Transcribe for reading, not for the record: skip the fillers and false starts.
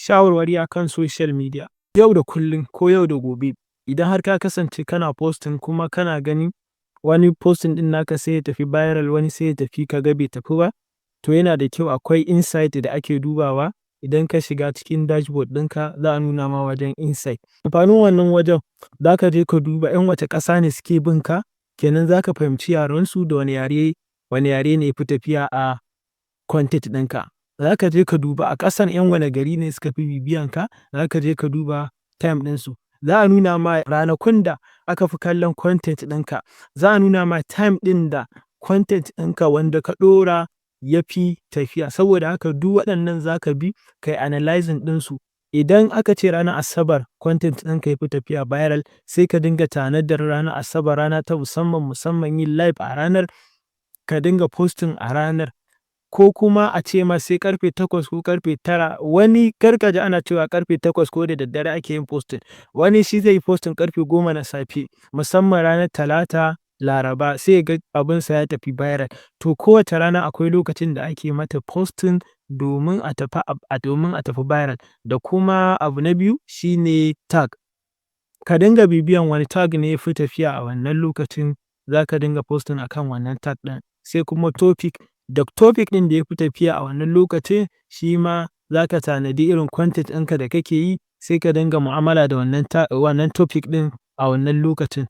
Shawarwari akan social media. Yau da kullum ko yau da gobe, idan har ka kasance kana posting kuma kana gani wani posting ɗin naka sai ya tafi viral, wani sai ya tafi ka ga bai tafi ba, to yana da kyau akwai insight da ake dubawa. Idan ka shiga cikin dashboard ɗinka, za a nuna ma wajen insight. Amfanin wannan wajen, za ka je ka duba 'yan wace ƙasa ne suke bin ka, kenan za ka fahimci yarensu da wane yare ne yafi tafiya a content ɗinka. Za ka je ka duba a ƙasan 'yan wane gari ne suka fi bibiyanka, za ka je ka duba time ɗinsu. Za a nuna ma ranakun da aka fi kallon content ɗinka. Za a nuna ma time ɗin da content ɗinka wanda ka ɗora ya fi tafiya. Saboda haka duk waɗannan za ka bi ka yi analyzing ɗinsu. Idan aka ce ranar Asabar content ɗinka ya fi tafiya viral, sai ka dinga tanadar ranar Asabar rana ta musamman, musamman yin live a ranar, ka dinga posting a ranar. Ko kuma a ce ma sai karfe 8 ko karfe 9. Wani kar ka ji ana cewa karfe 8 ko da daddare ake yin posting. Wani shi zai yi posting karfe 10 na safe, musamman ranar Talata, Laraba, sai ya ga abunsa ya tafi viral. To, kowace rana akwai lokacin da ake mata posting domin a tafi viral. Da kuma abu na biyu shine tag. Ka dinga bibiyan wane tag ne ya fi tafiya a wannan lokacin, za ka dinga posting akan wannan tag ɗin. Sai kuma topic, da topic ɗin da ya fi tafiya a wannan lokacin, shi ma za ka tanadi irin content ɗinka da kake yi, sai ka dinga mu'amala da wannan topic ɗin a wannan lokacin.